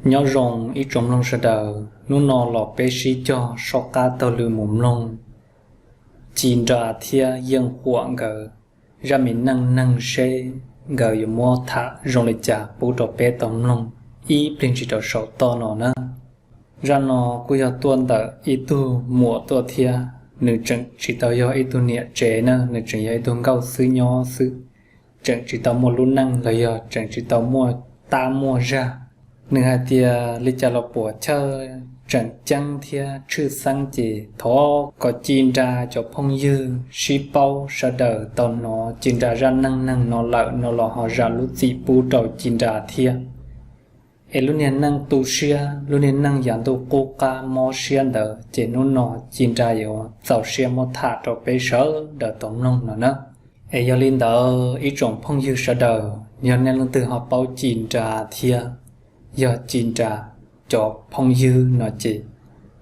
Nyob zoo ib tsoom mloog sawv daws, hnub no los peb sib cog soj qab taug lw mus mloog Ci Nra thiab Yeej Huam nkawd zaj me neej neeg seb nkawd yuav muab tham zoo li cas pub rau peb tau mloog ib pliag ntsis rau saum toj no na. Zaj no kuj yog tuaj ntawm ib tug muam tuaj thiab, nws tseem tsis tau yog ib tug niam tsev na, nws tseem yog ib tug nkauj xwb nyob xwb, tseem tsis tau muaj lub neej los yog tseem tsis tau muaj tab muaj zag. Nws hais tias li cas los puam chawj tseem ceeb thiab tshwj xeeb ces thov kom Ci Nra cov phooj ywg sib paub sawv daws tau hnov Ci Nra zaj neej neeg no lawm no los ho zam lub txim pub rau Ci Nra thiab. Es lub niag neej tu siab, lub niag neej yav ntuj qub qab mob siab ntawd ces hnub no Ci Nra yuav txaus siab muab tham rau peb sawv daws tau mloog no na. Es yog li ntawd ib tsoom phooj ywg sawv daws, yog nej leej twg ho paub Ci Nra thiab yog Ci Nra cov phooj ywg no ces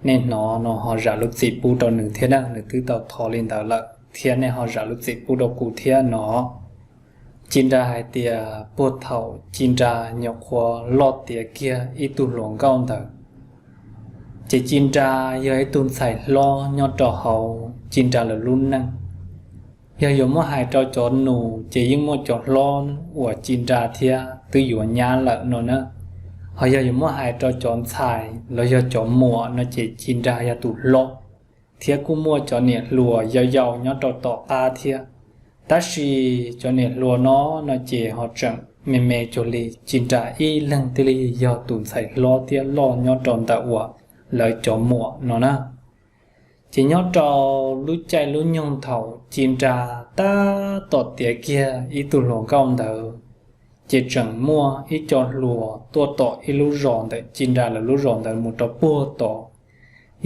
nej hnov no ho zam lub txim pub rau nws thiab na, nws twb tau thov li ntawd lawm thiab nej ho zam lub txim pub rau kuv thiab no. Ci Nra hais tias puag thaum Ci Nra nyuam qhuav loj tiav kiag ib tug hluas nkauj ntawd, ces Ci Nra yog ib tug ntxhais hlob nyob rau hauv Ci Nra lawv lub neej. Yog yuav muab hais rau cov nus ces yeej muaj cov hlob uas Ci Nra thiab twb yuav nyab lawm no na. Ho yog yuav muab hais rau cov ntxhais los yog cov muam no ces Ci Nra yog tus hlob, thiab kuj muaj cov niam hluas yau yau nyob rau tom qab thiab. Tab sis cov niam hluas no no ces ho tseem me me cuag li, Ci Nra ib leeg thiaj li yog tus ntxhais hlob thiab loj nyob rau ntawm uas lawv cov muam no na. Ces nyob rau lub caij lub nyoog thaum Ci Nra tab tom tiav kiag ib tug hluas nkauj ntawd, ces tseem muaj ib co hluas tuaj tom ib lub zos ntawm Ci Nra lawv lub zos ntawd mus rau puag tod.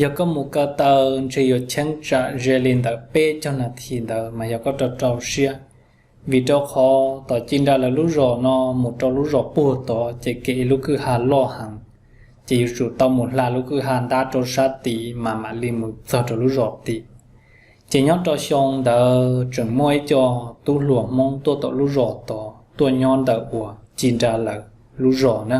Yog koj mus ko taw ntshe yuav cheeb tsam ze li ntawm peb caug nas this ntawd mas yog koj rau rau siab, vim rau qhov tom Ci Nra lawv lub zos no mus rau lub zos puag tod ces kev ib lub kwj ha loj heev, ces yuav tsum tau mus hla lub kwj ha ntab rau sab tid mas mam li mus txog rau lub zos tid. Ces nyob rau xyoo ntawd tseem muaj ib co tub hluas Hmoob tuaj tom lub zos tod tuaj nyob ntawm uas Ci Nra lawv lub zos na.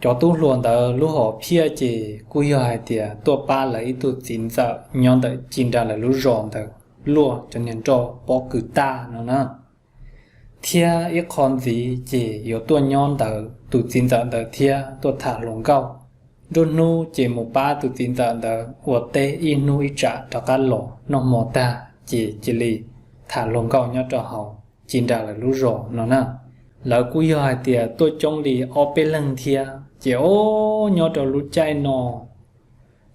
Cov tub hluas ntawd lub hom phiaj ces kuj yog hais tias tuaj pab lawv ib tug txiv ntxawm nyob ntawm Ci Nra lawv lub zos ntawd luaj cov niag nroj pob kws tag no na. Thiab ib qho ntxiv ces yuav tuaj nyob ntawd tus txiv ntxawm ntawd thiab tuaj tham hluas nkauj. Nruab hnub ces mus pab tus txiv ntxawm ntawd ua teb ib hnub ib tsam rov qab los noj hmo tag ces cia li tham hluas nkauj nyob rau hauv Ci Nra lawv lub zos no na. Lawv kuj yog hais tias tuaj coob li ob peb leeg thiab ces o, nyob rau lub caij no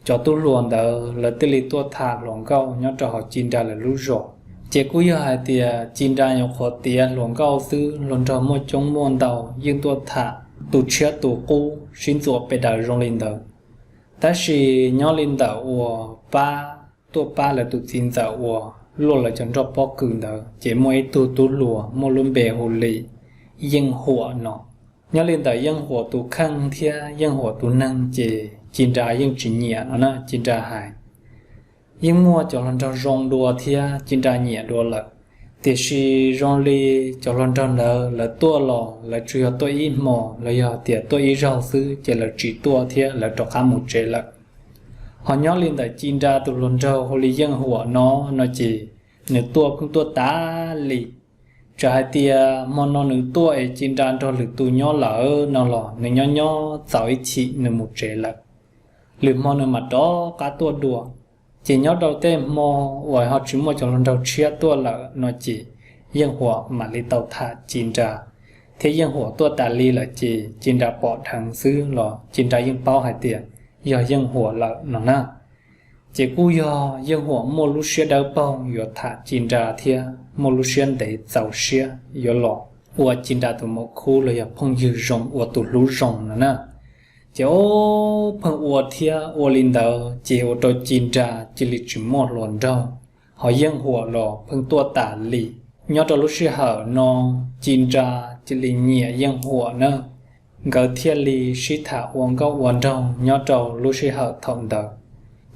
cov tub hluas ntawd lawv thiaj li tuaj tham hluas nkauj nyob rau hauv Ci Nra lawv lub zos. Ces kuj yog hais tias Ci Nra nyuam qhuav tiav hluas nkauj xwb, hluas nraug muaj coob muaj ntau yeej tuaj tham tus tshiab tus qub sib ntxuam pes daws zoo li ntawd. Tab sis nyob li ntawm uas pab, tuaj pab lawv tus txiv ntxawm uas luaj lawv cov nroj pob kws ntawd ces muaj ib tug tub hluas muaj lub npe hu li Yeej Huam no. Nyob li ntawm Yeej Huam tus kheej thiab Yeej Huam tus neeg ces Ci Nra yeej tsis nyiam no na. Ci Nra hais yeej muaj cov hluas nraug zoo dua thiab Ci Nra nyiam dua lawm, tiam sis zoo li cov hluas nraug ntawd lawv tuaj los lawv tsuas yog tuaj ib hmo los yog tias tuaj ib zaug xwb ces lawv tsis tuaj thiab lawv rov qab mus tsev lawm. Ho nyob li ntawm Ci Nra tus hluas nraug hu li Yeej Huam no, no ces nws tuaj pheej tuaj tas li. Txawm hais tias hmo no nws tuaj es Ci Nra nrog lwm tus nyob lawm no los nws nyob nyob txaus ib chim nws mus tsev lawm. Lwm hmo nws mam rov qab tuaj dua. Ces nyob rau tej hmo uas ho tsis muaj cov hluas nraug tshiab tuaj lawm no ces Yeej Huam mam li tau tham Ci Nra, thiab Yeej Huam tuaj tas li lawm ces Ci Nra pom dheev xwb los Ci Nra yeej paub hais tias yog Yeej Huam lawm no na. Ces kuj yog Yeej Huam muaj lub siab dawb paug yuav tham Ci Nra thiab muaj lub siab ntev txaus siab yuav los ua Ci Nra tus maum khub los yog phooj ywg zoo ua tus hlub zoo no na. Ces o, pheej ua thiab ua li ntawd ces ua rau Ci Nra cia li tsis muaj hluas nraug, ho Yeej Huam los pheej tuaj tas li. Nyob rau lub sij hawm no Ci Nra cia li nyiam Yeej Huam na. Nkawd thiaj li sib tham ua nkauj ua nraug nyob rau lub sij hawm thaum ntawd.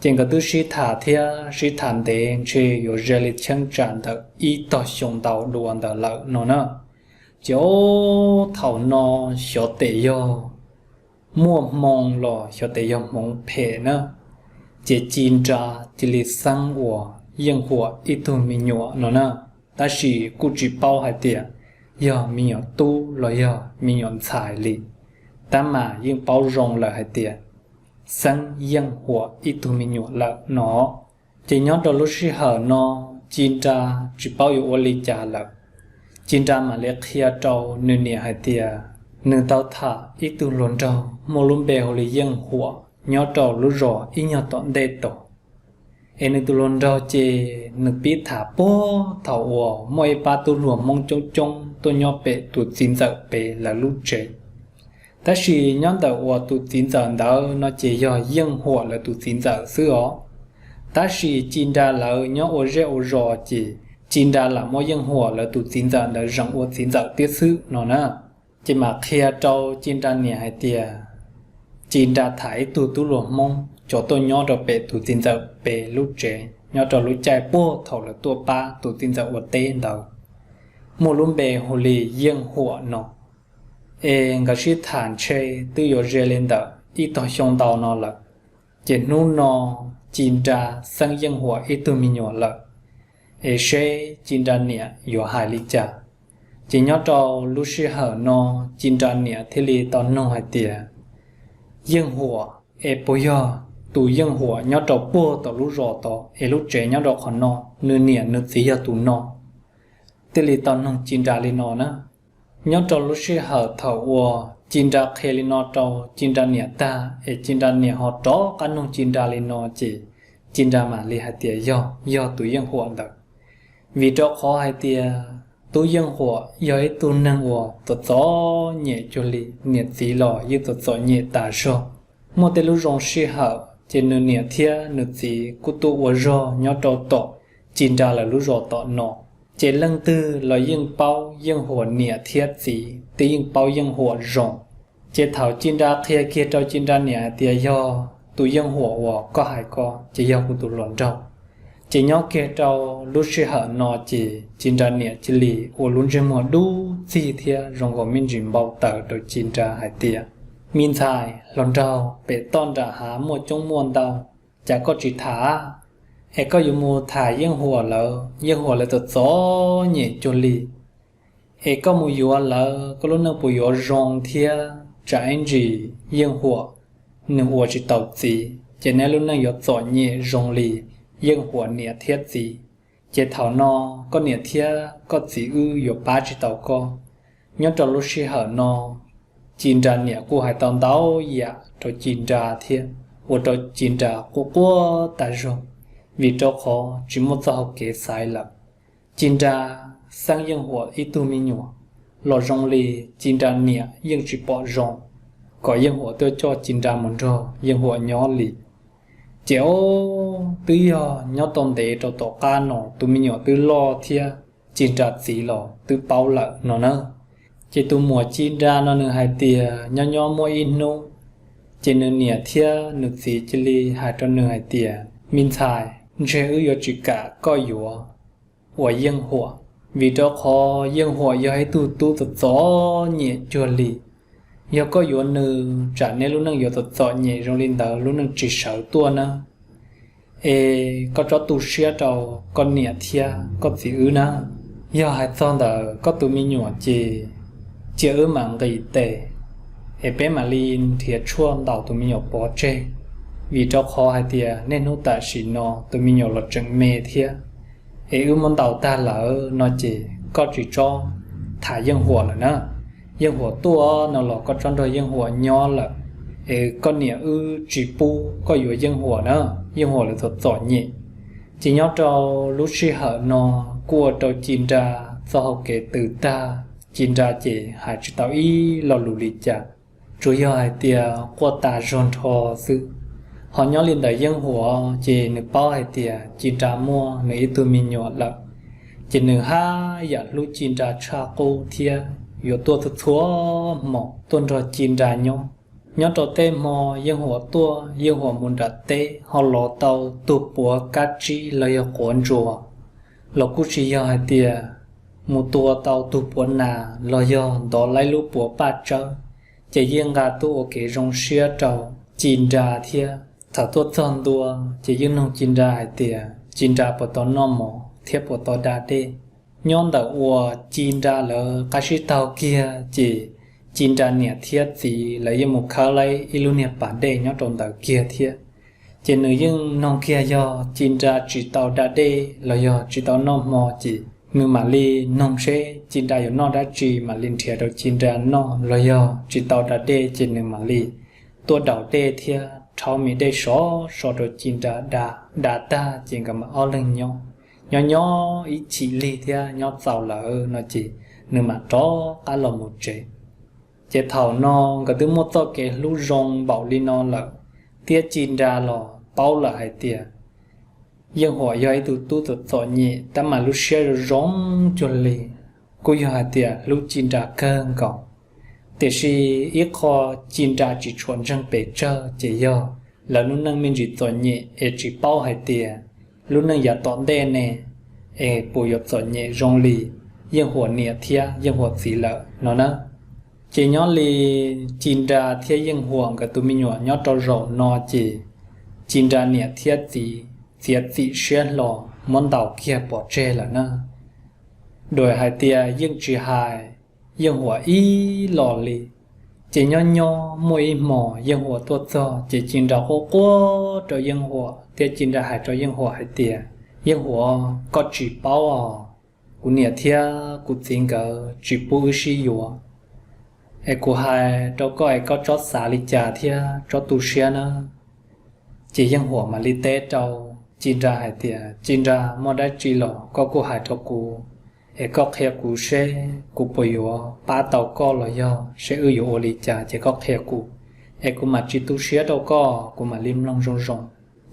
Ces nkawd twb sib tham thiab sib tham ntev ntshe yuav ze li cheeb tsam ntawm ib tog xyoo ntau dua ntawd lawm no na. Ces o, thaum no xyov tes yog muaj hmoo los xyov tes yog hmoov phem na, ces Ci Nra cia li xeeb ua Yeej Huam ib tug me nyuam no na. Tab sis kuj tsis paub hais tias yog me nyuam tub los yog me nyuam ntxhais li, tab mas yeej paub zoo lawm hais tias xeeb Yeej Huam ib tug me nyuam lawm no. Ces nyob rau lub sij hawm no, Ci Nra tsis paub yuav ua li cas lawm, Ci Nra mam li qhia rau nws niam hais tias nws tau tham ib tug hluas nraug muaj lub npe hu li Yeej Huam nyob rau lub zos ib nyuag tom ntej tod. Es nws tus hluas nraug ces nws pib tham puag thaum uas muaj ib pab tub hluas Hmoob coob coob tuaj nyob pem tus txiv ntxawm pem lawv lub tsev. Tab sis nyob ntawm uas tus txiv ntxawm ntawd no ces yog Yeej Huam lawv tus txiv ntxawm xwb os. Tab sis Ci Nra lawv nyob ua zej ua zos ces Ci Nra lam muab Yeej Huam lawv tus txiv ntxawm ntawd zeem ua txiv ntxawm thiab xwb no na. Ces mam qhia rau Ci Nra niam hais tias Ci Nra tham ib tug tub hluas Hmoob cov tuaj nyob rau pem tus txiv ntxawm pem lub tsev nyob rau lub caij puag thaum lawv tuaj pab tus txiv ntxawm ua teb ntawd, muaj lub npe hu li Yeej Huam no. Es nkawd sib tham ntshe twb yuav ze li ntawm ib tog xyoo ntau no lawm. Ces hnub no Ci Nra xeeb Yeej Huam ib tug me nyuam lawm, es seb Ci Nra niam yuav hais li cas. Ces nyob rau lub sij hawm no Ci Nra niam thiaj li tau nug hais tias, Yeej Huam, es puas yog tus Yeej Huam nyob rau puag tom lub zos tod es lub tsev nyob rau qhov no, nws niam nws txiv yog tus no? Thiaj li tau nug Ci Nra li no na. Nyob rau lub sij hawm thaum uas Ci Nra qhia li no rau Ci Nra niam tag es Ci Nra niam ho rov qab nug Ci Nra li no ces Ci Nra mam li hais tias yog, yog tus Yeej Huam ntawd. Vim rau qhov hais tias tub Yeej Huam yog ib tug neeg uas txom txom nyem cuag li, niam txiv los yeej txom txom nyem tas zog. Muaj tej lub zoo sij hawm ces nws niam thiab nws txiv kuj tuaj ua zog nyob rau tom Ci Nra lawv lub zos tom no, ces leej twg los yeej paub Yeej Huam niam thiab txiv, twb yeej paub Yeej Huam zoo. Ces thaum Ci Nra qhia kiag rau Ci Nra niam hais tias yog tus Yeej Huam uas koj hais ko ces yog kuv tus hluas nraug. Ces nyob kiag rau lub sij hawm no ces Ci Nra niam cia li ua lub ntsej muag dub txig thiab zoo nkaus me ntsis npau taws rau Ci Nra hais tias, Me ntxhais, hluas nraug pem toj nram hav muaj coob muaj ntau, cas koj tsis tham? Es koj yuav mus tham Yeej Huam lawv, Yeej Huam lawv txom txom nyem cuag li. Es koj mus yuav lawv, koj lub neej puas yuav zoo thiab? Tsam ib ntsis Yeej Huam nws ua tsis tau txiv ces neb lub neej yuav txom nyem zoo li Yeej Huam niam thiab txiv. Ces thaum no koj niam thiab koj txiv wb yuav pab tsis tau koj. Nyob rau lub sij hawm no, Ci Nra niam kuj hais tau ntau yam rau Ci Nra thiab, ua rau Ci Nra quaj quaj tas zog, vim rau qhov tsis muaj txoj hau kev xaiv lawm. Ci Nra xeeb Yeej Huam ib tug me nyuam los zoo li Ci Nra niam yeej tsis pom zoo kom Yeej Huam tuaj coj Ci Nra mus nrog Yeej Huam nyob li. Ces o, twb yog nyob tau ntev rau tom qab no tus me nyuam twb loj thiab Ci Nra txiv los twb paub lawm no na. Ces tus muam Ci Nra no nws hais tias nyob nyob muaj ib hnub, ces nws niam thiab nws txiv cia li hais rau nws hais tias, Me ntxhais, ntshe wb yuav tsis kam koj yuav ua Yeej Huam, vim rau qhov Yeej Huam yog ib tug tub txom txom nyem cuag li. Yog koj yuav nws, tsam neb lub neej yuav txom txom nyem zoo li ntawd lub neej tsis sawv tuaj na. Es koj tsob tu siab rau koj niam thiab koj txiv wb na. Yog hais txog ntawm koj tus me nyuam ces cia wb mam nqis tes, es peb mam li nrhiav tshuaj ntaus tus me nyuam pov tseg, vim rau qhov hais tias niaj hnub tam sim no tus me nyuam los tseem me thiab. Es wb muab ntaus tag lawm no ces koj tsis txhob tham Yeej Huam lawm na. Yeej Huam tuaj no los koj txhob nrog Yeej Huam nyob lawm, es koj niam wb tsis pub koj yuav Yeej Huam na, Yeej Huam lawv txom txom nyem. Ces nyob rau lub sij hawm no kuj ua rau Ci Nra txoj hau kev tws tag, Ci Nra ces hais tsis tau ib lo lus li cas, tsuas yog hais tias quaj tas zog nrho xwb. Ho nyob li ntawm Yeej Huam ces nws paub hais tias Ci Nra muaj nws ib tug me nyuam lawm, ces nws haj yam hlub Ci Nra tshaj qub thiab yuav tuaj txhua txhua hmo tuaj nrog Ci Nra nyob. Nyob rau tej hmo Yeej Huam tuaj, Yeej Huam mus nram teb ho los tau tug puav kab tsib los yog quav ntsuas, los kuj tsis yog hais tias mus tua tau tug puav nas los yog ntov laib lub puav paj tsawb, Ces yeej nqa tuaj ua kev zoo siab rau Ci Nra thiab. Thaum tuaj txog ntua ces yeej nug Ci Nra hais tias Ci Nra puas tau noj mov thiab puas tau da dej. Nyob ntawm uas Ci Nra lawv qab sib taug kiag ces Ci Nra niam thiab txiv lawv yeej mus khawb laib ib lub niag pas dej nyob rau ntawd kiag thiab. Ces nws yeej noog kiag yog Ci Nra tsis tau da dej los yog tsis tau noj hmo ces nws mam li noog seb Ci Nra yuav noj dab tsi mam li nrhiav rau Ci Nra noj, los yog tsis tau da dej ces nws mam li tuaj daus dej thiab rhaub me dej sov so rau Ci Nra da. Da tag ces nkawd mam ob leeg nyob, nyob nyob ib chim lig thiab nyob txaus lawm no ces nws mam rov qab los mus tsev. Ces thaum no nkawd twb muaj txoj kev hlub zoo npaum li no lawm, thiab Ci Nra los paub lawm hais tias Yeej Huam yog ib tug tub txom txom nyem tab mas lub siab zoo zoo cuag li, kuj yog hais tias hlub Ci Nra kawg nkaus. Tiam sis ib qho Ci Nra tsis tshua ntseeg pes tsawg ces yog lawv lub neej me ntsis txom nyem es tsis paub hais tias lub neej yav tom ntej ne es puas yuav txom nyem zoo li Yeej Huam niam thiab Yeej Huam txiv lawm no na. Ces nyob li Ci Nra thiab Yeej Huam nkawd tus me nyuam nyob rau zaum no ces Ci Nra niam thiab txiv txiav txim siab hlo muab ntaus kiag pov tseg lawm na. Dua hais tias yeej tsis hais Yeej Huam ib los li. Ces nyob nyob muaj ib hmos Yeej Huam tuaj txog ces Ci Nra quaj quaj rau Yeej Huam thiab Ci Nra hais rau Yeej Huam hais tias, Yeej Huam, koj tsis paub os, kuv niam thiab kuv txiv nkawd tsis pub wb sib yuav. Es kuv hais rau koj es koj txhob xav li cas thiab txhob tu siab na. Ces Yeej Huam mam li teb rau Ci Nra hais tias, Ci Nra, muaj dab tsi los koj kuj hais rau kuv, es koj qhia kuv seb kuv puas yuav pab tau koj los yog seb wb yuav ua li cas ces koj qhia kuv, es kuv mam tsis tu siab rau koj, kuv mam li mloog zoo zoo.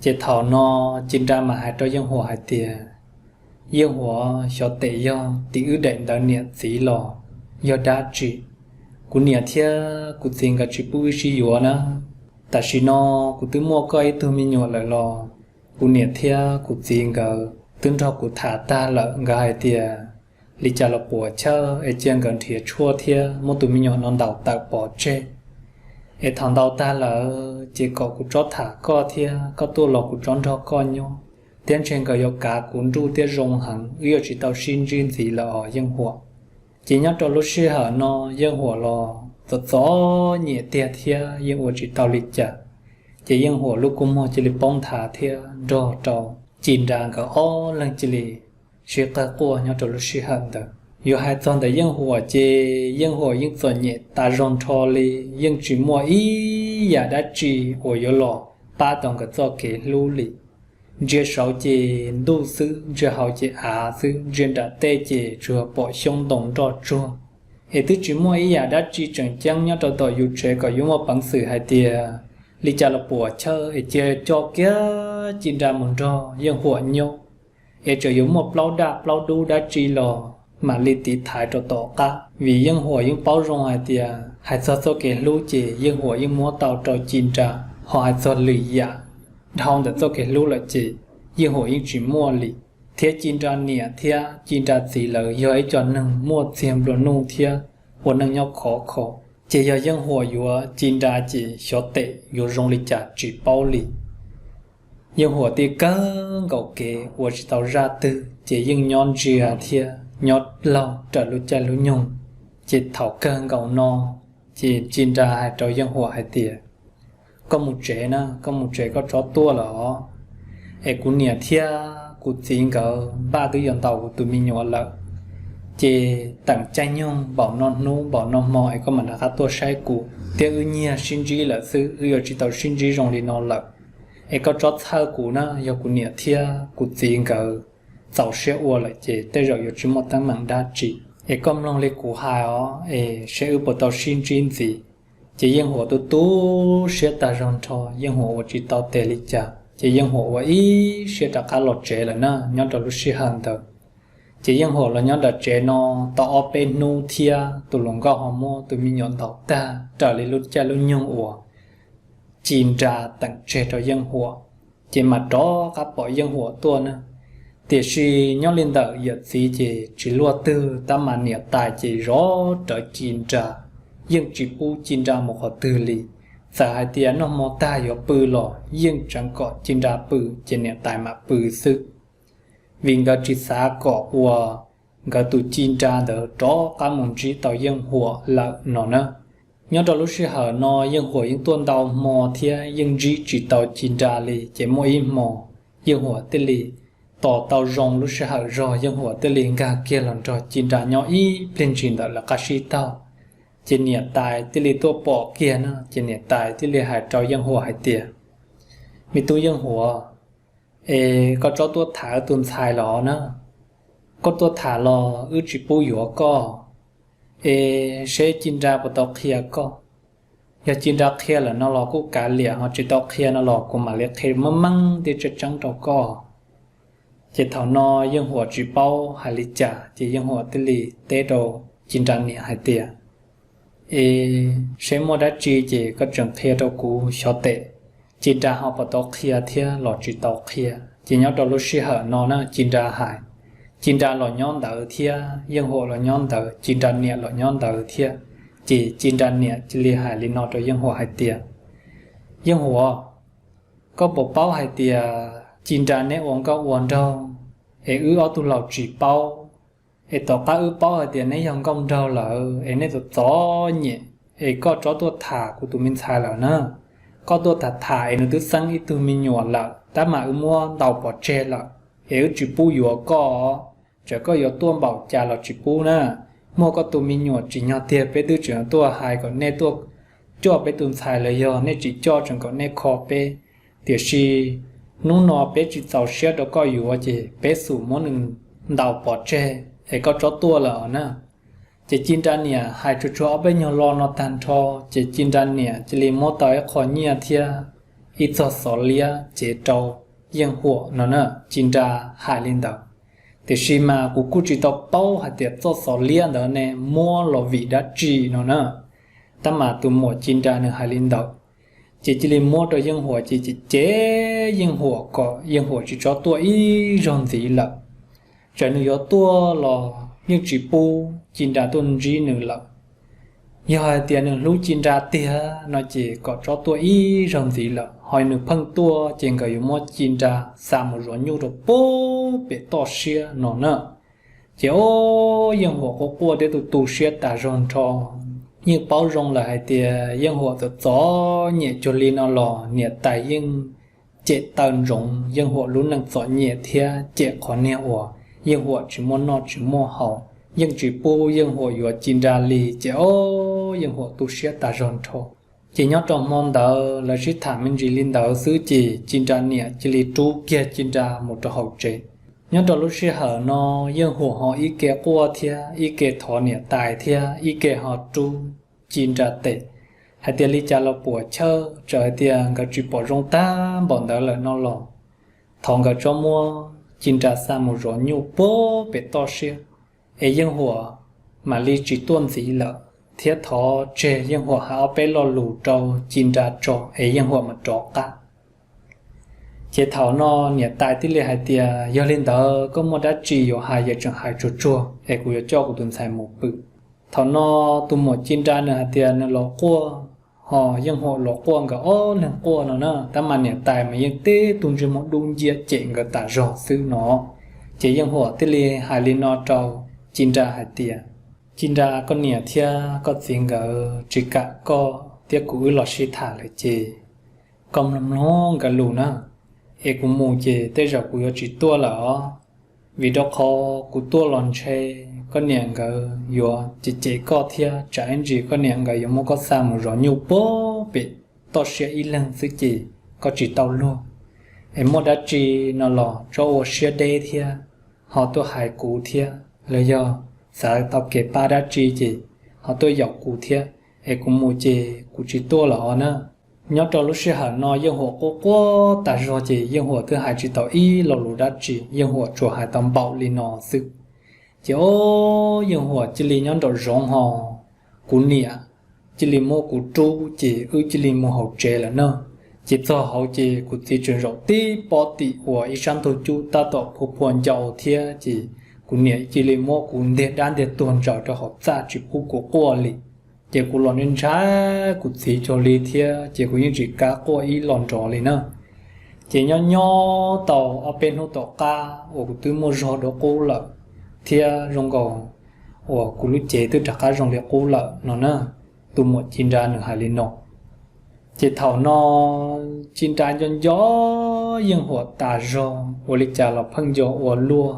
Ces thaum no Ci Nra mam hais rau Yeej Huam hais tias, Yeej Huam, xyov tes yog tim wb daim ntawv niam txiv los yog dab tsi, kuv niam thiab kuv txiv nkawd tsis pub wb sib yuav na. Tam sim no kuv twb muaj koj ib tug me nyuam lawm los kuv niam thiab kuv txiv nkawd twb nrog kuv tham tag lawm, nkawd hais tias li cas los puas chawj es cia nkawd nrhiav tshuaj thiab muab tus me nyuam no ntaus tawm pov tseg. Es thaum ntaus tag lawm ces kom kuv txhob tham koj thiab koj tuaj los kuv txhob nrog koj nyob, thiab ntshe nkawd yuav kav kuv nruj thiab zoo heev, wb yuav tsis tau sib ntsib ntxiv lawm os Yeej Huam. Ces nyob rau lub sij hawm no Yeej Huam los txom txom nyem tiag thiab yeej ua tsis tau li cas. Ces Yeej Huam lub kua muag cia li poob nthav thiab nrog rau Ci Nra nkawd ob leeg cia li sib qawg quaj nyob rau lub sij hawm ntawd. Yuav hais txog ntawm Yeej Huam ces Yeej Huam yeej txom nyem tas zog nrho li, yeej tsis muaj ib yam dab tsi uas yuav los pab tau nkawd txoj kev hlub li. Ntsia saud ces ntuj xwb, ntsia hauv ces av xwb, ntsia nram tej ces tsuas pom xyoob ntoo nroj tsuag. Es twb tsis muaj ib yam dab tsi tseem ceeb nyob rau tom yus tsev kom yuav muaj peev xwm hais tias li cas los puas chawj es cia coj kiag Ci Nra mus nrog Yeej Huam nyob. Es txawm yuav muaj plaub daj plaub dub dab tsi los mam li tiv thaiv rau tom qab, vim Yeej Huam yeej paub zoo hais tias hais txog txoj kev hlub ces Yeej Huam yeej muab tau rau Ci Nra, ho hais txog lwm yam dhau ntawm txoj kev hlub lawm ces Yeej Huam yeej tsis muaj li. Thiab Ci Nra niam thiab Ci Nra txiv lawv yog ib co neeg muaj txiag nplua nuj thiab ua neej nyob khov kho, ces yog Yeej Huam yuav Ci Nra ces xyov tes yuav zoo li cas tsis paub li. Yeej Huam thiaj kawg nkaus kev ua tsis tau zaj twg ces yeej nyob ntsia thiab nyob laug raws lub caij lub nyoog. Ces thaum kawg nkaus no ces Ci Nra hais rau Yeej Huam hais tias, Koj mus tsev na, koj mus tsev koj txhob tuaj lawm os. Es kuv niam thiab kuv txiv nkawd npaj twb yuav ntaus kuv tus me nyuam lawm. Ces teem caij nyoog npaum no hnub npaum no hmo es koj mam rov qab tuaj saib kuv, thiab wb nyiag sib ntsib lawm xwb, wb yuav tsis tau sib ntsib zoo li no lawm. Es koj txhob txhawj kuv na, yog kuv niam thiab kuv txiv nkawd txaus siab ua lawm ces tej zaum yuav tsis muaj teeb meem dab tsi. Es koj mloog li kuv hais os, es seb wb puas tau sib ntsib ntxiv. Ces Yeej Huam tu tu siab tag zog nrho, Yeej Huam ua tsis tau tes li cas, ces Yeej Huam ua ib siab rov qab los tsev lawm na. Nyob rau lub sij hawm ntawd ces Yeej Huam los nyob nram tsev no tau ob peb hnub thiab tus hluas nkauj ho muab tus me nyuam ntaus tag raws li lub caij lub nyoog uas Ci Nra teem tseg rau Yeej Huam, ces mam rov qab pom Yeej Huam tuaj na. Tiam sis nyob li ntawm yawm txiv ces tsis luaj twg, tab mas niam tais ces zov rawv Ci Nra, yeej tsis pub Ci Nra mus qhov twg li. Txawm hais tias noj hmo tag yuav pw los yeej tseev kom Ci Nra pw ces niam tais mam pw xwb, vim nkawd tsis xav kom uas nkawd tus Ci Nra ntawd rov qab mus ntsib tau Yeej Huam lawm no na. Nyob rau lub sij hawm no Yeej Huam yeej tuaj ntau hmo thiab yeej ntsib tsis tau Ci Nra li, ces muaj ib hmo Yeej Huam thiaj li tos tau zoo lub sij hawm zog, Yeej Huam thiaj li nkag kiag los nrog Ci Nra nyob ib pliag ntsis ntawm lawv qab sib taug. Ces niam tais thiaj li tuaj pom kiag na, ces niam tais thiaj li hais rau Yeej Huam hais tias, Me tub Yeej Huam, es koj tsob tuaj tham tus ntxhais los na, koj tuaj tham los wb tsis pub yuav koj, es seb Ci Nra puas tau qhia koj. Yog Ci Nra qhia lawm no los kuj kav liam, ho tsis tau qhia no los kuv mam li qhia meej meej thiab tseeb tseeb rau koj. Ces thaum no Yeej Huam tsis paub hais li cas, ces Yeej Huam thiaj li teb rau Ci Nra niam hais tias, Es seb muaj dab tsi ces koj tseem qhia rau kuv xyov tes, Ci Nra ho puas tau qhia thiab los tsis tau qhia. Ces nyob rau lub sij hawm no na Ci Nra hais, Ci Nra los nyob ntawd thiab Yeej Huam los nyob ntawd, Ci Nra niam los nyob ntawd thiab. Ces Ci Nra niam cia li hais li no rau Yeej Huam hais tias, Yeej Huam, koj puas paub hais tias Ci Nra neb ua nkauj ua nraug, es wb ob tug laus tsis paub, es tom qab wb paub hais tias neb yog nkauj nraug lawm es neb txom txom nyem, es koj tsob tuaj tham kuv tus me ntxhais lawm na. Koj tuaj tham tham es nws twb xeeb ib tug me nyuam lawm, tab mas wb muab ntaus pov tseg lawm, es wb tsis pub yuav koj. Txawm koj yuav tuaj npaum cas los tsis pub na. Muaj koj tus me nyuam tsim nyog tiag peb twb tseem tuaj hais kom nej tuaj coj peb tus ntxhais los yog nej tsis coj tseem kom nej kho peb. Tiam sis hnub no peb tsis txaus siab rau koj yuav ces peb xum muab nws ntaus pov tseg, es koj tsob tuaj lawm os na. Ces Ci Nra niam hais tsuag tsuag ob peb nyuag lo no tag nrho, ces Ci Nra niam cia li muab tau ib qho nyiaj thiab ib txog xov liab cev rau Yeej Huam no na. Ci Nra hais li ntawd, tiam sis mas kuv kuj tsis tau paub hais tias txoj xov liab ntawd ne muab los vim dab tsi no na. Tab mas tus muam Ci Nra nws hais li ntawd, ces cia li muab rau Yeej Huam ces cem cem Yeej Huam kom Yeej Huam tsis txhob tuaj ib zaug ntxiv lawm. Txawm nws yuav tuaj los yeej tsis pub Ci Nra tuaj ntsib nws lawm. Yog hais tias nws hlub Ci Nra tiag no ces kom txhob tuaj ib zaug ntxiv lawm, ho nws pheej tuaj ces nkawd yuav muab Ci Nra xa mus zov nyuj rau pem toj siab no na. Ces o, Yeej Huam quaj quaj thiab tu tu siab tas zog nrho. Yeej paub zoo lawm hais tias Yeej Huam txom txom nyem cuag li no los niam tais yeej cem taw ntsoov Yeej Huam lub neej txom nyem thiab cem qhov niag uas Yeej Huam tsis muaj noj tsis muaj haus, yeej tsis pub Yeej Huam yuav Ci Nra li. Ces o, Yeej Huam tu siab tas zog nrho. Ces nyob rau hmo ntawd lawv sib tham me ntsis li ntawd xwb ces Ci Nra niam cia li rub kiag Ci Nra mus rau hauv tsev. Nyob rau lub sij hawm no Yeej Huam ho ib ke quaj thiab ib ke thov niam tais thiab ib ke ho rub Ci Nra tes hais tias li cas los puam chawj, txawm hais tias nkawd tsis pom zoo tag npaum ntawd lawm no los thov nkawd txhob muab Ci Nra xa mus zov nyuj puag pem toj siab, es Yeej Huam mam li tsis tuaj ntxiv lawm, thiab thov tseg Yeej Huam hais ob peb lo lus rau Ci Nra tso es Yeej Huam mam rov qab. Ces thaum no niam tais thiaj li hais tias, Yog li ntawd koj muaj dab tsi yuav hais yeej tseem hais tsuag tsuag es kuv yuav coj kuv tus ntxhais mus pw. Thaum no tus muam Ci Nra nws hais tias nws los quaj, ho Yeej Huam los quaj, nkawd ob leeg quaj no na, tab mas niam tais mas yeej tib tug ntsej muag dub nciab cem nkawd tas zog xwb no. Ces Yeej Huam thiaj li hais li no rau Ci Nra hais tias, Ci Nra, koj niam thiab koj txiv nkawd tsis kam koj thiab kuv wb los sib tham lawm ces koj mloog mloog nkawd lus na, es kuv mus ces tej zaum kuv yuav tsis tuaj lawm os. Vim rau qhov kuv tuaj los ntshe koj niam nkawd yuav cem cem koj thiab tsam ib ntsis koj niam nkawd yuav muab koj xa mus zov nyuj puag pem toj siab ib leeg xwb ces koj tsis tau luag. Es muaj dab tsi no los txhob ua siab deb thiab, ho tuaj hais kuv thiab, los yog xav tau kev pab dab tsi ces ho tuaj yaum kuv thiab, es kuv mus ces kuv tsis tuaj lawm os na. Nyob rau lub sij hawm no Yeej Huam quaj quaj tas zog ces Yeej Huam twb hais tsis tau ib lo lus dab tsi, Yeej Huam tsuas hais tau npaum li no xwb. Ces o, Yeej Huam cia li nyob nraum zoov ho kuv niam cia li muab kuv rub ces wb cia li mus hauv tsev lawm na. Ces txog hauv ces kuv txiv tseem zaum tib pob tim uas ib sab ntug cub tab tom phua phua ncau thiab ces kuv niam cia li muab kuv ntiag dab ntiag tuag ntsaws rau hauv txaj tsis pub kuv quaj li. Ces kuv los ntshai kuv txiv cuag li thiab ces kuv yeej tsis kam quaj ib los nrov li na. Ces nyob nyob tau ob peb hnub tom qab uas kuv twb muaj zog dua qub lawm thiab zoo nkaus uas kuv lub cev twb rov qab zoo li qub lawm no na, tus muam Ci Nra nws hais li no. Ces thaum no Ci Nra nco nco Yeej Huam tas zog, ua li cas los pheej nco ua luaj.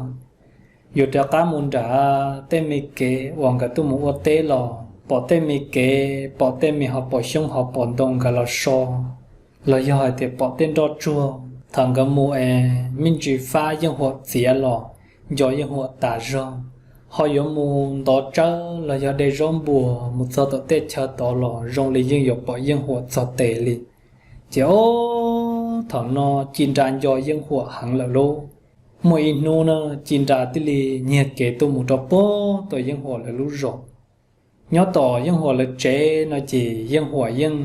Yuav rov qab mus nram tej me kev uas nkawd tuaj mus ua teb los pom tej me kev, pom tej me hauv paus xyoob hauv paus ntoo nkawd los so, los yog hais tias pom tej nroj tsuag thaum nkawd mus es me ntsis fab Yeej Huam txiav los nco Yeej Huam tas zog. Ho yuav mus ntov tsawb los yog de zaub npuas mus txog tom tej chaw tod los zoo li yeej yuav pom Yeej Huam txog tes li. Ces ob thaum no Ci Nra nco Yeej Huam heev lawm lauj. Muaj ib hnub na, Ci Nra thiaj li nyiag kev tuaj mus rau puag tom Yeej Huam lawv lub zos. Nyob tom Yeej Huam lawv tsev no ces Yeej Huam yeej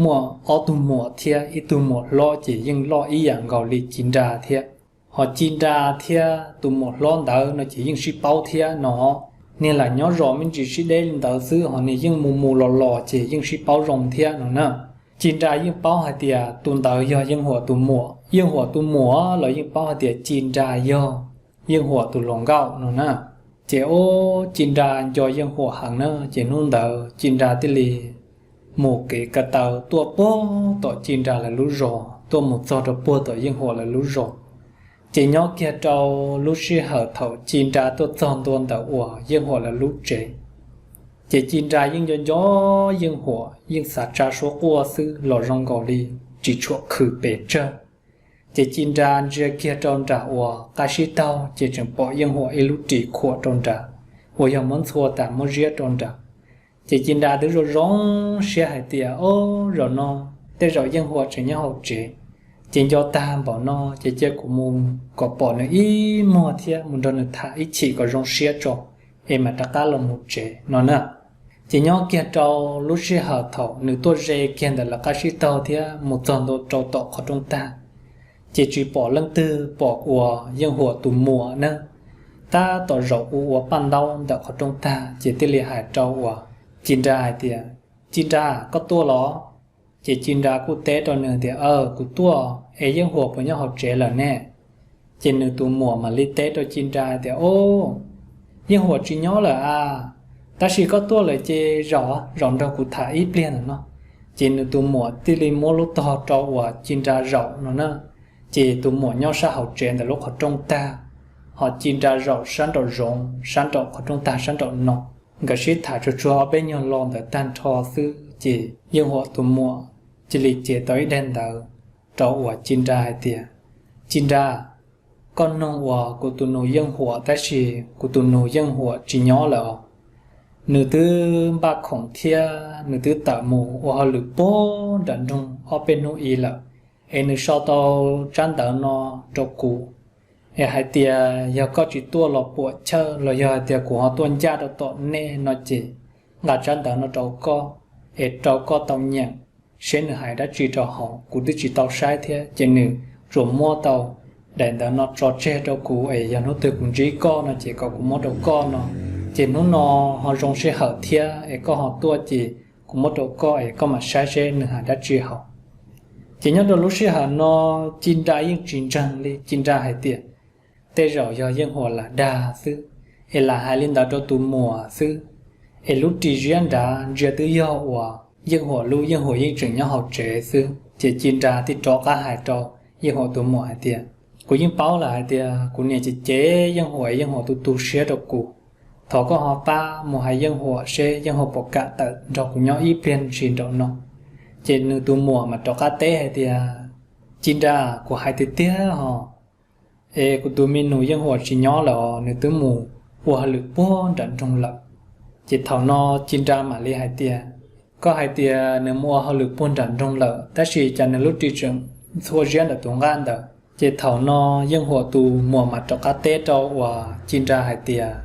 muaj ob tug muam thiab ib tug muam hlob ces yeej loj ib yam nkaus li Ci Nra thiab. Ho Ci Nra thiab tus muam hlob ntawd no ces yeej sib paub thiab no. Niag lam nyob zos me ntsis sib deb li ntawd xwb ho niag yeej mus mus los los ces yeej sib paub zoo thiab no na. Ci Nra yeej paub hais tias tus ntawd yog Yeej Huam tus muam, Yeej Huam tus muam los yeej paub hais tias Ci Nra yog Yeej Huam tus hluas nkauj no na. Ces ob Ci Nra nco Yeej Huam heev na, ces hnub ntawd Ci Nra thiaj li mus kev ko taw tuaj puag tom Ci Nra lawv lub zos tuaj mus txog rau puag tom Yeej Huam lawv lub zos. Ces nyob kiag rau lub sij hawm thaum Ci Nra tuaj txog ntua ntawm uas Yeej Huam lawv lub tsev, ces Ci Nra yeej nco nco Yeej Huam, yeej xav tsa suab quaj xwb los zoo nkaus li tsis tshua khwm pes tsawg. Ces Ci Nra ntsia kiag rau nram uas qab sib taug ces tseem pom Yeej Huam ib lub ris khuam rau nrad, uas yog muab ntxhua tas muab ziab rau nrad. Ces Ci Nra twb zoo zoo siab hais tias, Ob, zaum no tej zaum Yeej Huam tseem nyob hauv tsev, ces nco tag npaum no ces cia kuv mus kom pom nws ib muag thiab mus nrog nws tham ib chim kom zoo siab tso, es mam rov qab los mus tsev no na. Ces nyob kiag rau lub sij hawm thaum nws tuaj ze kiag ntawm lawv qab sib taug thiab mus txog ntua rau tom qhov rooj tag, ces tsis pom leej twg, pom uas Yeej Huam tus muam na tab tom zaum ua ua paj ntaub ntawm qhov rooj tag, ces thiaj li hais rau uas Ci Nra hais tias, Ci Nra, koj tuaj los? Ces Ci Nra kuj teb rau nws tias, Aw, kuv tuaj es Yeej Huam puas nyob hauv tsev lawm ne? Ces nws tus muam mam li teb rau Ci Nra tias, Ob, Yeej Huam tsis nyob lawm a, tab sis koj tuaj lawm ces zaum, zaum nrog kuv tham ib pliag ntawm no. Ces nws tus muam thiaj li muab lub tog rau uas Ci Nra zaum no na. Ces tus muam nyob sab hauv tsev ntawm lub qhov rooj tag, ho Ci Nra zaum sab nraum zoov sab nraum qhov rooj tag sab nraum no. Nkawd sib tham tsuag tsuag ob peb nyuag lo ntawd tag nrho xwb ces Yeej Huam tus muam cia li cev tau ib daim ntawv rau uas Ci Nra hais tias, Ci Nra, koj noog uas kuv tus nus Yeej Huam tab sis kuv tus nus Yeej Huam tsis nyob lawm os. Nws twb npaj khoom thiab nws twb tawm mus ua hauj lwm puag nram nroog ob peb hnub ib lawm, es nws sau tau tsab ntawv no rau kuv, es hais tias yog koj tsis tuaj los puam chawj los yog hais tias kuv ho tuaj ncaj rau tom nej no ces nqa tsab ntawv no rau koj, es rau koj tau nyeem seb nws hais dab tsi rau hauv, kuv twb tsis tau saib thiab ces nws tsuas muab tau daim ntawv no tso tseg rau kuv es yog hnub twg kuv ntsib koj no ces kom kuv muab rau koj no. Ces hnub no ho zoo sij hawm thiab es koj ho tuaj ces kuv muab rau koj es koj mam saib seb nws hais dab tsi hauv. Ces nyob rau lub sij hawm no Ci Nra yeej tsis ntseeg li, Ci Nra hais tias, Tej zaum yog Yeej Huam lam dag xwb, es lam hais li ntawd rau tus muam xwb, es lub ris ziab nrad ntsia twb yog uas Yeej Huam lub, Yeej Huam yeej tseem nyob hauv tsev xwb. Ces Ci Nra thiaj rov qab hais rau Yeej Huam tus muam hais tias, Kuv yeej paub lawm hais tias kuv niam ces cem Yeej Huam, Yeej Huam tu tu siab rau kuv. Thov koj ho pab mus hais Yeej Huam seb Yeej Huam puas kam tawm nrog kuv nyob ib pliag ntsis nraum no. Ces nws tus muam mas rov qab teb hais tias, Ci Nra, kuv hais tiag tiag hos, es kuv tus me nus Yeej Huam tsis nyob lawm os, nws twb mus ua hauj lwm puag nram nroog lawm. Ces thaum no Ci Nra mam li hais tias, Koj hais tias nws mus ua hauj lwm puag nram nroog lawm, tab sis cas nws lub ris tseem ntxhua ziab ntawm tus nqaj ntawd? Ces thaum no Yeej Huam tus muam mas rov qab teb rau uas Ci Nra hais tias,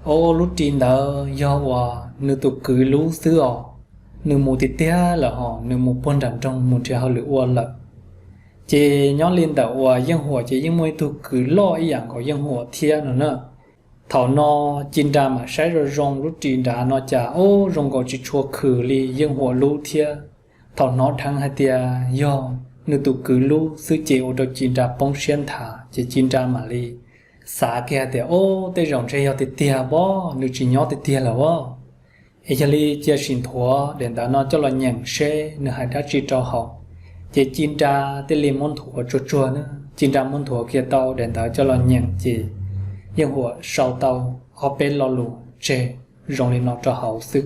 Ob, lub ris ntawd yog uas nws tus kwv lub xwb os, nws mus tiag tiag lawm hos, nws mus puag nram nroog mus nrhiav hauj lwm ua lawm. Ces nyob li ntawm uas Yeej Huam ces yeej muaj ib tug kwv loj ib yam nkaus Yeej Huam thiab no na. Thaum no Ci Nra mam saib zoo zoo lub ris nrad no cas ub zoo nkaus tsis tshua khwm li Yeej Huam lub thiab. Thaum hnov dheev hais tias yog nws tus kwv lub xwb ces ua rau Ci Nra poob siab nthav ces Ci Nra mam li xav kiag hais tias ub tej zaum ntshe yog tiag tiag pob, nws tsis nyob tiag tiag lawm pob. Es yog li cia sim nthuav daim ntawv no coj los nyeem seb nws hais dab tsi rau hauv. Ces Ci Nra thiaj li muab nthuav tsuag tsuag na, Ci Nra muab nthuav kiag tau daim ntawv coj los nyeem ces Yeej Huam sau tau ob peb lo lus tseg zoo li no rau hauv xwb.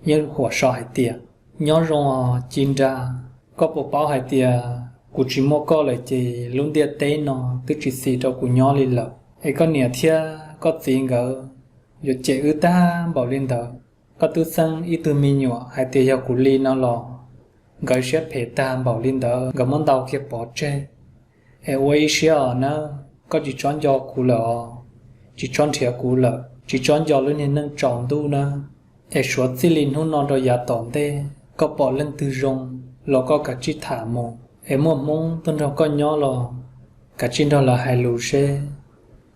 Yeej Huam sau hais tias, nyob zoo os Ci Nra, koj puas paub hais tias kuv tsis muaj koj lawm ces lub ntiaj teb no twb tsis xis rau kuv nyob li lawm, es koj niam thiab koj txiv nkawd yuav cem wb tag npaum li ntawd. Koj twb xeeb ib tug me nyuam hais tias yog kuv li no los nkawd siab phem tag npaum li ntawd nkawd muab ntaus kiag pov tseg. Es ua ib siab os nawb, koj tsis txhob nco kuv lawm os, tsis txhob nrhiav kuv lawm, tsis txhob nco lub niag neej tsaus ntuj nawb. Es suav txij li hnub no rau yav tom ntej koj pom leej twg zoo los koj kav tsij tham mus, es muaj hmoob tuaj nrog koj nyob los kav tsij nrog lawv hais lus seb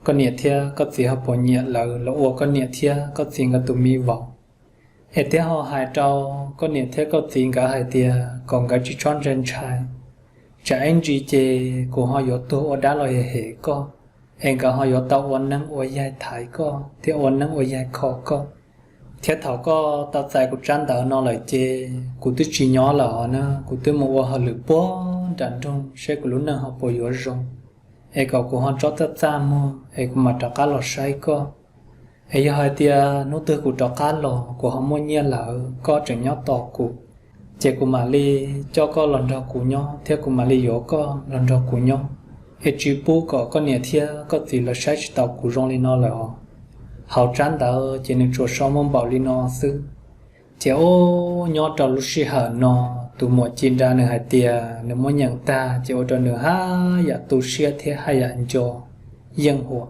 koj niam thiab koj txiv ho puas nyiam lawv los ua koj niam thiab koj txiv nkawd tus me vauv. Es thiab ho hais rau koj niam thiab koj txiv nkawd hais tias kom nkawd tsis txhob ntshai ntshai, tsam ib ntsis ces kuv ho yuav tuag ua dab los hem koj, es nkawd ho yuav tau ua neeb ua yaig thaiv koj thiab ua neeb ua yaig kho koj. Thiab thaum koj tau txais kuv tsab ntawv no lawm ces kuv twb tsis nyob lawm os na, kuv twb mus ua hauj lwm puag nram nroog seb kuv lub neej ho puas yuav zoo, es kom kuv ho tsob txaj txaj muag es kuv mam rov qab los saib koj. Es yog hais tias hnub twg kuv rov qab los kuv ho muaj nyiaj lawm koj tseem nyob tos kuv, ces kuv mam li coj koj los nrog kuv nyob thiab kuv mam li yuav koj los nrog kuv nyob. Es tsis pub kom koj niam thiab koj txiv lawv saib tsis taus kuv zoo li no lawm os. Hauv tsab ntawv ces nws tsuas sau muaj npaum li no xwb. Ces ub nyob rau lub sij hawm no tus muam Ci Nra nws hais tias nws muab nyeem tag ces ua rau nws haj yam tu siab thiab haj yam nco Yeej Huam.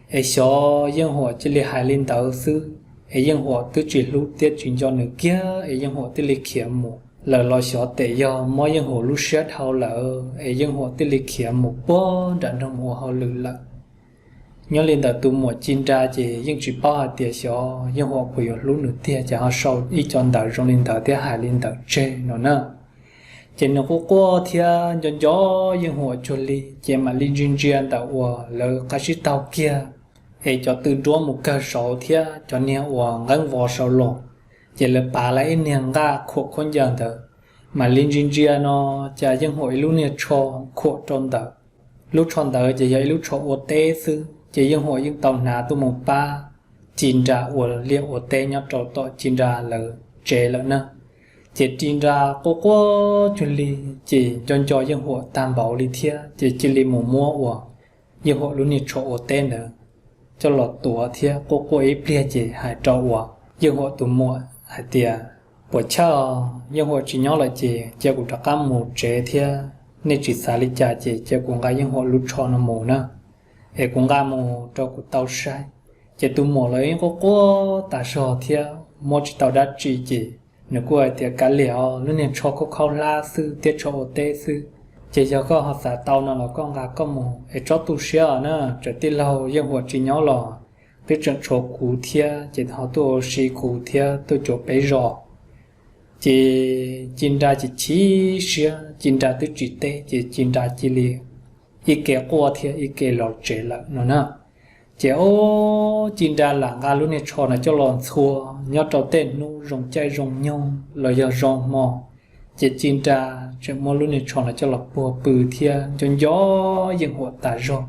Es xyov Yeej Huam cia li hais li ntawd xwb, es Yeej Huam twb tsis hlub thiab tsis nco nws kiag es Yeej Huam thiaj li khiav mus lawm los xyov tes yog mob Yeej Huam lub siab dhau lawm es Yeej Huam thiaj li khiav mus puag nram nroog mus ua hauj lwm lawm. Nyob li ntawm tus muam Ci Nra ces yeej tsis paub hais tias xyov Yeej Huam puas yuav hlub nws tiag ces ho sau ib co ntawv zoo li ntawd thiab hais li ntawd tseg no na. Ces nws quaj quaj thiab nco nco Yeej Huam cuag li ces mam li ntsia ntsia ntawm uas lawv qab tsib taug kiag es cov tw nruab mus kawg saud thiab cov niag uas nqeeb vos saud los, ces lawv pav lawv ib niag nqaj khuam khaub ncaws ntawd. Mam li ntsia ntsia no cas Yeej Huam ib lub niag tsho khuam rau ntawd. Lub tsho ntawd ces yog ib lub tsho ua teb xwb ces Yeej Huam yeej tau hnav tuaj mus pab Ci Nra ua liaj ua teb nyob rau tom Ci Nra lawv tsev lawm na. Ces Ci Nra quaj quaj cuag li ces nco nco Yeej Huam tag npaum li thiab ces cia li mus muab uas Yeej Huam lub niag tsho ua teb ntawd coj los tuav thiab quaj quaj ib pliag ces hais rau uas Yeej Huam tus muam hais tias, puas chawj, Yeej Huam tsis nyob lawm ces cia kuv rov qab mus tsev thiab, nej tsis xav li cas ces cia kuv nqa Yeej Huam lub tsho no mus na, es kuv nqa mus rau kuv tau saib. Ces tus muam los yeej quaj quaj tas zog thiab muab tsis tau dab tsi ces nws kuj hais tias, kav liam os, lub niag tsho khaub khaub hlab xwb thiab tsho ua teb xwb, ces yog koj ho xav tau no los koj nqa koj mus es tsob tu siab os na, txawm tij laug Yeej Huam tsis nyob los twb tseem tshuav kuv thiab ces ho tuaj ua si kuv thiab tuaj cuag peb zos. Ces Ci Nra ces chim siab, Ci Nra twb tsis teb ces Ci Nra cia li ib ke quaj thiab ib ke los tsev lawm no na. Ces ub, Ci Nra lam nqa lub niag tsho no coj los ntxhua nyob rau tej hnub zoo caij zoo nyoog los yog zoo hmo, ces Ci Nra tseem muab lub niag tsho no coj los puag pw thiab nco nco Yeej Huam tas zog.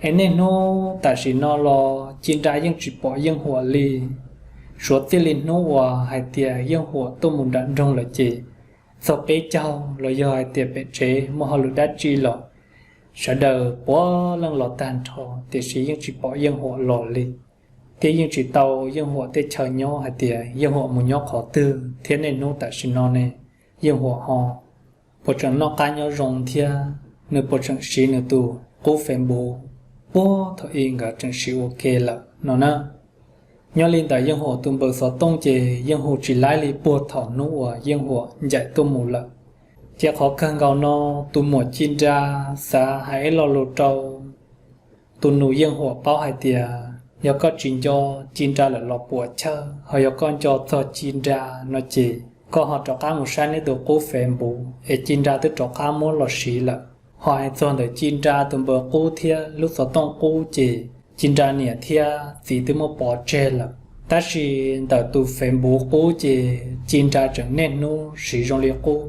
Es niaj hnub tam sim no los Ci Nra yeej tsis pom Yeej Huam li. Suav txij li hnub uas hais tias Yeej Huam tuaj mus nram nroog lawm ces txog peb caug los yog hais tias pem tsev muaj hauj lwm dab tsi los sawv daws puav leej los tag nrho tiam sis yeej tsis pom Yeej Huam los li. Thiab yeej tsis tau Yeej Huam tej chaw nyob hais tias Yeej Huam mus nyob qhov twg thiab niaj hnub tam sim no ne Yeej Huam ho puas tseem noj qab nyob zoo thiab nws puas tseem siv nws tus qub Facebook puag thaum ub nkawd tseem siv ua ke lawm no na. Nyob li ntawm Yeej Huam tus npawb xov tooj ces yeej hu tsis laib li puag thaum hnub uas Yeej Huam ncaim tuaj mus lawm. Ces qhov kawg nkaus no tus muam Ci Nra xav hais ib lo lus rau tus nus Yeej Huam paub hais tias Yog koj tsis nco Ci Nra lawm los puam chawj, ho yog koj nco txog Ci Nra no ces koj ho rov qab mus saib neb tus qub Facebook es Ci Nra twb rov qab muab los siv lawm. Ho hais txog ntawm Ci Nra tus npawb qub thiab lub xov tooj qub ces Ci Nra niam thiab txiv twb muab pov tseg lawm. Tab sis ntawm tus Facebook qub ces Ci Nra tseem niaj hnub siv zoo li qub.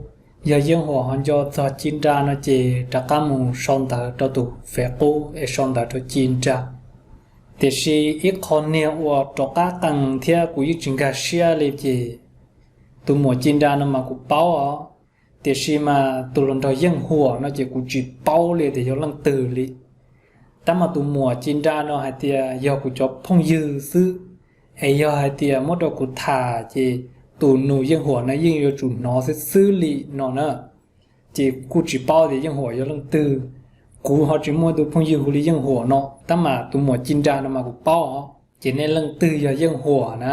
Yog Yeej Huam ho nco txog Ci Nra no ces rov qab mus sau ntawv rau tus Facebook es sau ntawv rau Ci Nra. Tiam sis ib qho niag uas rov qab qees thiab kuv yeej tsis nkag siab li ces tus muam Ci Nra no mas kuv paub os, tiam sis mas tus hluas nraug Yeej Huam no ces kuv tsis paub li tias yog leej twg li. Tab mas tus muam Ci Nra no hais tias yog kuv cov phooj ywg xwb, es yog hais tias muab rau kuv tham ces tus nus Yeej Huam no yeej yuav tsum hnov xwb xwb li no na. Ces kuv kuj tsis paub tias Yeej Huam yog leej twg, kuv ho tsis muaj tus phooj ywg hu li Yeej Huam no, tab mas tus muam Ci Nra no mas kuv paub os. Ces nej leej twg yog Yeej Huam na,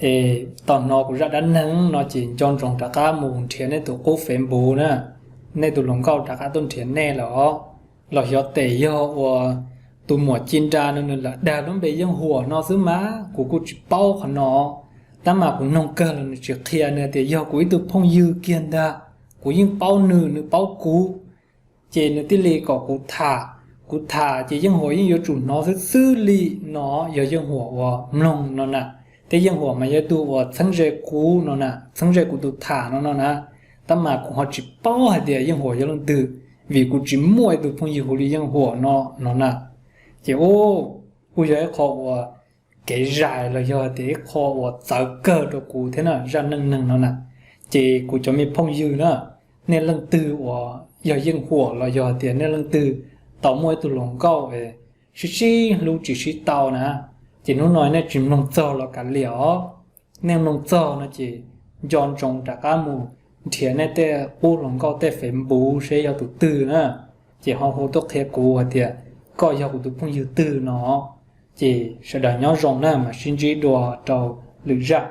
es tau hnov kuv zaj dab neeg no ces nco ntsoov rov qab mus nrhiav nej tus qub Facebook na, nej tus hluas nkauj rov qab tuaj nrhiav nej lawm os. Los xyov tes yog uas tus muam Ci Nra no nws lam dag lub npe Yeej Huam no xwb mas kuv kuj tsis paub qhov no. Tab mas kuv noog kawg los nws tsis qhia, nws tias yog kuv ib tug phooj ywg kiag ntag, kuv yeej paub nws, nws paub kuv, ces nws thiaj li kom kuv tham. Kuv tham ces Yeej Huam yeej yuav tsum hnov xwb xwb li no. Yog Yeej Huam uas mloog no na, thiab Yeej Huam mas yog tus uas txheeb ze kuv no na, txheeb ze kuv tus tham no no na. Tab mas kuv ho tsis paub hais tias Yeej Huam yog leej twg, vim kuv tsis muaj ib tug phooj ywg hu li Yeej Huam no no na. Ces kuj yog ib qho uas kev zais los yog tias ib qho uas txawv kawg rau kuv thiab na, zaj neej neeg no na. Ces kuv cov me phooj ywg na, nej leej twg uas yog Yeej Huam los yog tias nej leej twg tau muaj ib tug hluas nkauj sib sib hlub tsis sib tau na, ces hnub no nej tsis mloog txog los kav liam os. Nej mloog txog no ces nco ntsoov rov qab mus nrhiav nej tej qub hluas nkauj tej Facebook seb yog tus twg na, ces ho hu tuaj qhia kuv hais tias koj yog kuv tus phooj ywg twg no. Ces sawv daws nyob zoo na, mam sib ntsib dua rau lwm zaj.